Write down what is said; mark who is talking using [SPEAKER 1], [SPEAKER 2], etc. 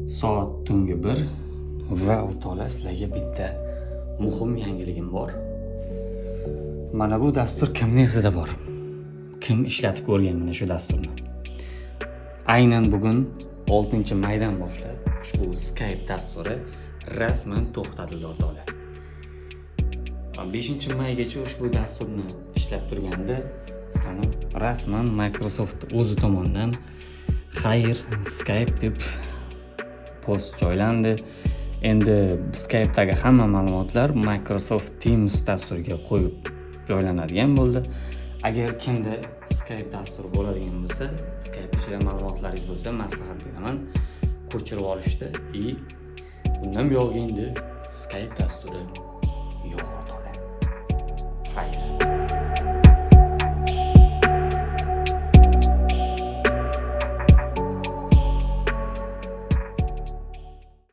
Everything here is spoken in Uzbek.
[SPEAKER 1] Soat tungi 1 va, o'rtoqlar, sizlarga bitta muhim yangiligim bor. Mana bu dastur kimni esida bor? Kim ishlatib ko'rgan mana shu dasturni? Aynan bugun, 6 maydan boshlab ushbu Skype dasturi rasman to'xtatildi, o'rtoqlar. 5 maygacha ushbu dasturni ishlab turganda, mana, rasman Microsoft o'zi tomonidan "Xayr, Skype" deb post joylandi. Endi Skype'dagi hamma ma'lumotlar Microsoft Teams dasturiga qo'yib joylanadigan bo'ldi. Agar kimda Skype dasturi bo'ladigan bo'lsa, Skype ichida ma'lumotlaringiz bo'lsa, maslahat beraman ko'chirib olishdi. И bundan buyog'iga endi Skype dasturi yo'q.